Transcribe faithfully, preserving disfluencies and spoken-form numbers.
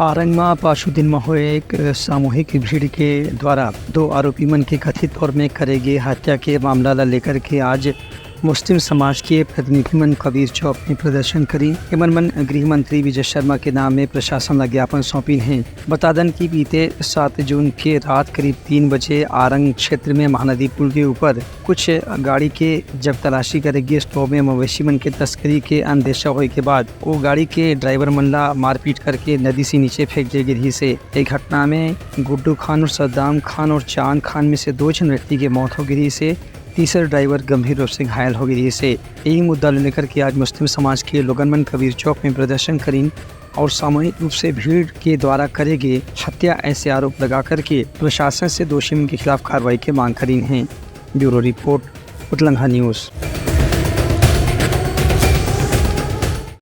आरंग म पाछू दिन म होए एक सामूहिक भीड़ के द्वारा दो आरोपी मन के कथित तौर में करे गे हत्या के मामला ला लेकर के आज मुस्लिम समाज के प्रतिनिधि मन कबीर चौक में प्रदर्शन करिन। एमन मन गृह मंत्री विजय शर्मा के नाम में प्रशासन ला ज्ञापन सौंपिन हे। बता दन कि बीते सात जून के रात करीब तीन बजे आरंग क्षेत्र में महानदी पुल के ऊपर कुछ गाड़ी के जब तलाशी करे गिस, तो ओमे मवेशी मन के तस्करी के अंदेशा होए के बाद वो गाड़ी के ड्राइवर मन ला मारपीट करके नदी से नीचे फेंक दिए गे रहिस हे। ए घटना में गुड्डू खान और सद्दाम खान और चांद खान में से दो झन व्यक्ति के मौत हो गे रहिस हे। तीसर ड्राइवर गंभीर रूप से घायल हो गे रहिस हे। यही मुद्दा ले लेकर के आज मुस्लिम समाज के लोगन मन कबीर चौक में प्रदर्शन करिन और सामूहिक रूप से भीड़ के द्वारा करे गे हत्या ऐसे आरोप लगा करके प्रशासन से दोषी मन के खिलाफ कार्रवाई के मांग करिन हे। ब्यूरो रिपोर्ट, उतलंघा न्यूज।